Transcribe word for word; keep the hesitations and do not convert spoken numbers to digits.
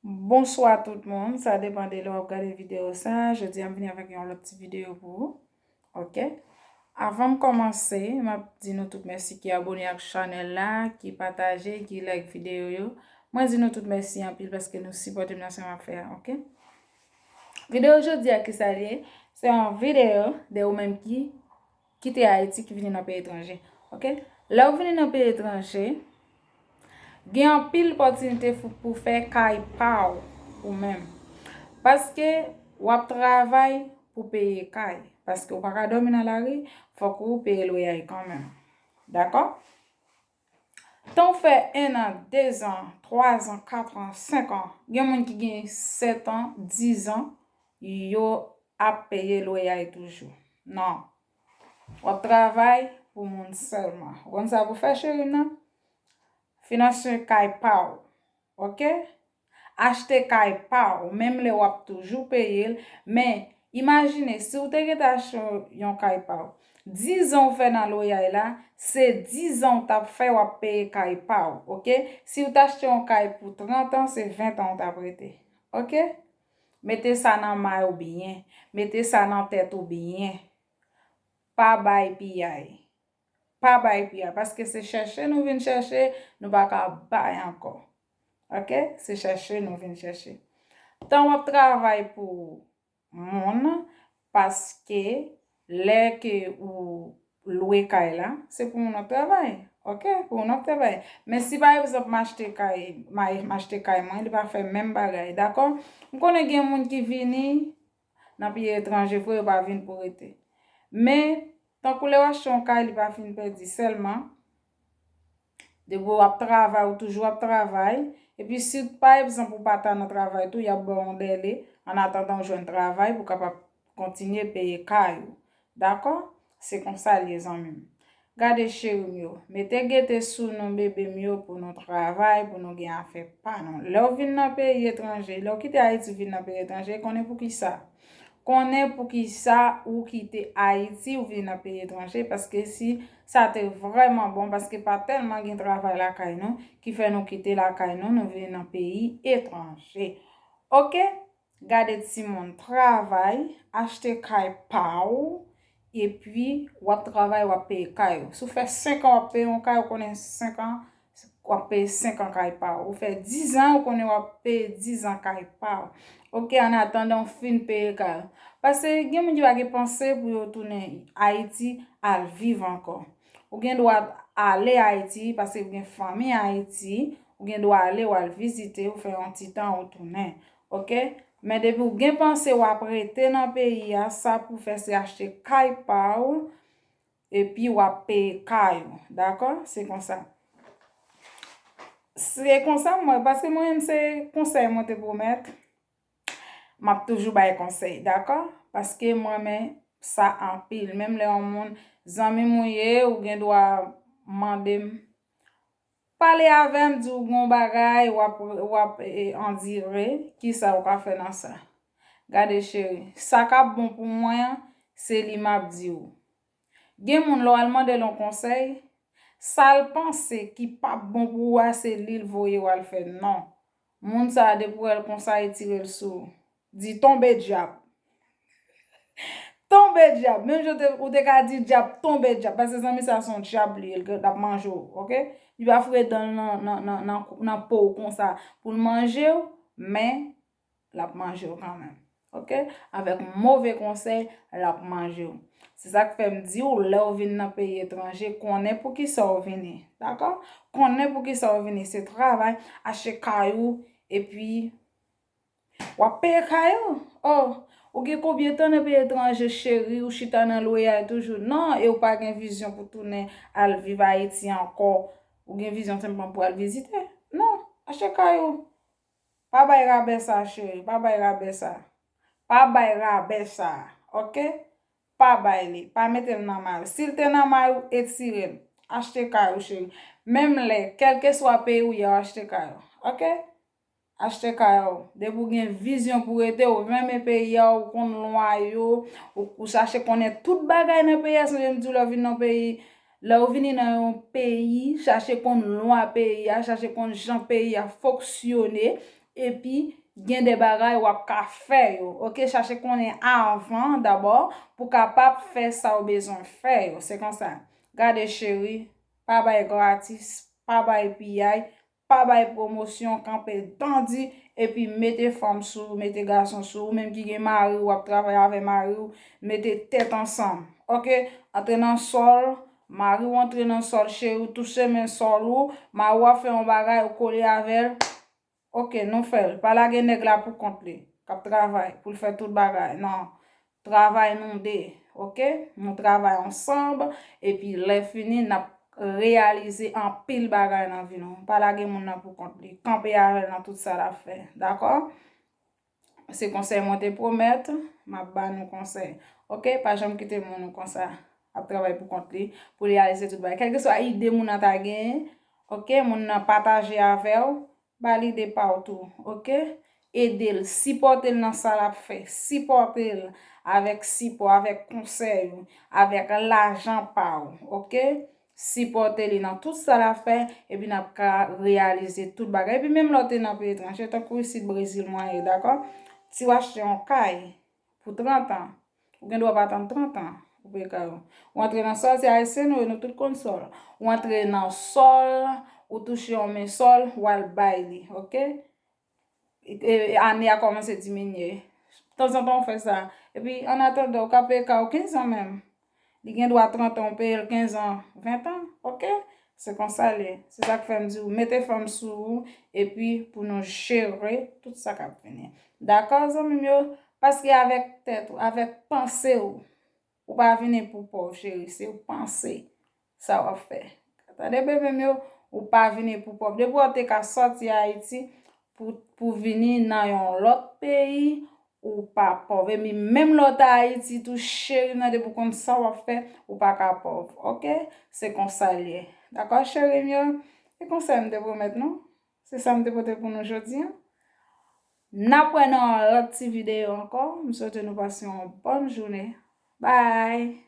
Bonswa tout moun, sa depann de lè w ap gade videyo sa. Jodi a m vini avèk yon lòt ti videyo pou ou. Ok? Avan m kòmanse, m ap di nou tout mèsi ki abòne ak chanèl la, ki pataje, ki like videyo yo. Mwen di nou tout mèsi anpil paske nou sipòte m nan sa m ap fè a, ok? Videyo jodi a ki sa l ye? Se yon videyo de ou menm ki kite Ayiti, ki vini nan peyi etranje. Ok? Lè w vini nan peyi etranje, gen anpil opòtinite pou fè kay pa w ou menm. Paske w ap travay pou peye kay. Paske w pa ka dòmi nan lari, fòk ou peye lwaye kanmenm. Dakò? Tan w fè en an, dezan, twazan, katran, senkan, gen moun ki gen sèt an, dizan, yo ap peye lwaye toujou. Non. W ap travay pou moun sèlman. Ou konn sa pou fè, cheri m nan? Finanse kay pa w. Ok? Achte kay pa w, menm lè w ap toujou peye l. Men, imajine, si w te gentan achte yon kay pa w, dizan w fè nan lwaye la, se dizan w t ap fè w ap peye kay pa w, ok? Si w t achte yon kay pou trant an, se ven an w t ap rete, ok? Mete sa nan may ou byen, mete sa nan tèt ou byen. Pa bay piyay. Pa bay piyay, paske se chèche nou vin chèche, nou pa ka bay ankò. Ok? Se chèche nou vin chèche. Tan w ap travay pou moun, paske lè ke ou lwe kay la, se pou moun w ap travay. Ok? Pou moun w ap travay. Men si pa egzanp m achte kay, m a- m achte kay mwen, li pa fè menm bagay, dakò? M konnen gen moun ki vini nan peyi etranje vre, yo pa vin pou rete. Men, tankou lè w achte yon kay, li pa fin pèdi sèlman. Depi w ap travay, ou toujou ap travay. Epi si, pa egzanp, ou pa ta nan travay tou, y ap ba w yon dèle, annatandan w jwenn travay pou w kapab kontinye peye kay ou. Dakò? Se konsa l ye, zanmi m. Gade, cheri m yo, mete gete sou nou, bebe m yo, pou nou travay, pou nou gen afè pa nou. Lè w vin nan peyi etranje, lè w kite Ayiti, w vin nan peyi etranje, konnen poukisa. Konnen poukisa ou kite Ayiti, ou vin nan peyi etranje, paske si sa te vrèman bon, paske pa tèlman gen travay lakay nou, ki fè nou kite lakay nou, nou vin nan peyi etranje. Ok? Gade timoun, travay, achte kay pa w, epi w ap travay, w ap peye kay ou. Si w fè senk an w ap peye yon kay, ou konnen senk an, w ap peye senk an kay pa w. Ou fè dizan, ou konnen w ap peye dizan kay pa w. Ok, annatandan w fin peye kay ou. Paske gen moun ki pa gen panse pou yo tounen Ayiti al viv ankò. Ou gen dwa ale Ayiti, paske ou gen fanmi Ayiti, ou gen dwa ale, w al vizite, ou fè yon ti tan, ou tounen. Ok? Men depi w gen panse w ap rete nan peyi a, sa pou fè se achte kay pa w, epi w ap peye kay ou. Dakò? Se konsa. Se konsa mwen, paske mwen menm se konsèy mwen te pwomèt. M ap toujou bay konsèy, dakò? Paske m renmen sa anpil. Menm lè yon moun, zanmi m ou ye, ou gen dwa mande m, pale avè m, di w gon bagay, w ap, w ap e, andire, kisa w ka fè nan sa? Gade, cheri, sa k ap bon pou mwen an, se li m ap di w. Gen moun, lè w al mande l yon konsèy, sa l panse ki p ap bon pou ou a, se li l voye w al fè. Non. Moun sa a, depi w wè l konsa, retire l sou ou. Di, tonbe dyab. Tonbe dyab. Menm jan ou te ka di dyab, tonbe dyab. Paske zanmi sa a se yon dyab li ye, l ap manje w, ok? Li pa foure dan l nan, nan, nan, nan, nan po w konsa pou l manje w, men l ap manje w kanmenm. Ok? Avèk move konsèy, l ap manje w. Se sa k fè m di w, lè w vin nan peyi etranje, konnen poukisa w vini. Dakò? Konnen poukisa w vini. Se travay, achte kay ou, epi w ap peye kay ou. Oh, ou gen konbyen tan nan peyi etranje, cheri, ou chita nan lwaye toujou? Non, e ou pa gen vizyon pou tounen al viv Ayiti ankò? Ou gen vizyon senpman pou al vizite? Non, achte kay ou. Pa bay rabè sa, cheri. Pa bay rabè sa. Pa bay rabè sa. Ok? Pa bay li. Pa mete l nan may ou. Si l te nan may ou, etire l. Achte kay ou, cheri. Menm lè, kèlkeswa peyi ou ye, achte kay ou. Ok? Achte kay ou. Depi w gen vizyon pou rete, ou renmen peyi a, ou konn lwa yo, ou, ou chache konnen tout bagay nan peyi a, sonje m di w lè w vin nan peyi, lè w vini nan yon peyi, chache konn lwa peyi a, chache konn jan peyi a fonksyone, epi gen de bagay w ap ka fè yo. Oke, chache konnen avan dabò pou kapab fè sa w bezwen fè yo. Se konsa. Gade cheri, pa bay gratis, pa bay piyay, pa bay pwomosyon, kanpe dandi, epi mete fanm sou ou, mete gason sou ou, ou menm ki gen mari, w ap travay avè mari w, mete tèt ansanm. Oke, antre nan sòl, mari w antre nan sòl, cheri w touche men sòl ou, mari w ap fè yon bagay, ou kole avè l. Oke, nou fè l. Pa lage nèg la pou kont li, k ap travay, pou l fè tout bagay. Non, travay nou de, oke? Nou travay ansanm, epi lè fini, n ap reyalize anpil bagay nan vi nou. Pa lage moun nan pou kont li. Kanpe avè l nan tout sa l ap fè, dakò? Se konsèy mwen te pwomèt, m ap ba nou konsèy. Oke, pa janm kite moun ou konsa ap travay pou kont li, pou reyalize tout bagay. Kèlkeswa ide moun nan ta genyen, oke, moun nan pataje avè w, ba l ide pa w tou, oke? Ede l, sipòte l nan sa l ap fè, sipòte l avèk sipò, avèk konsèy ou, avèk lajan pa w, oke? Sipòte li nan tout sa l ap fè, epi n ap ka reyalize tout bagay. Epi menm lè w te nan peyi etranje, tankou isit Brezil mwen ye, dakò? Si w achte yon kay pou trant an, ou gen dwa pa tann trant an pou peye kay ou. Ou antre nan sòl, se ayisyen nou ye, nou tout konn sòl. Ou antre nan sòl, ou touche yon men sòl, w al bay li, oke? E, ane a kòmanse diminye. Tanzantan w fè sa. Epi, an atandan, ou ka peye kay ou kenz an menm. Li gen dwa trant an, ou peye l kenz an, ven an, oke? Se konsa l ye. Se sa k fè m di w, mete fanm sou ou, epi pou nou jere tout sa k ap vini. Dakò, zanmi m yo? Paske avèk tèt ou, avèk panse w, ou pa vini pou pòv, cheri, se w panse sa w ap fè. Tande, bebe m yo, ou pa vini pou pòv. Depi w te ka sòti Ayiti pou, pou vini nan yon lòt peyi, ou pa pòv. E mi menm lè w t Ayiti tou, cheri m nan, depi w konn sa w ap fè, ou pa ka pòv. Oke? Se konsa l ye. Dakò, cheri m yo? E konsèy m te pwomèt nou. Se sa m te pote pou nou jodi a. N ap wè nan yon lòt ti videyo ankò. M swete nou pase yon bòn jounen. Bye!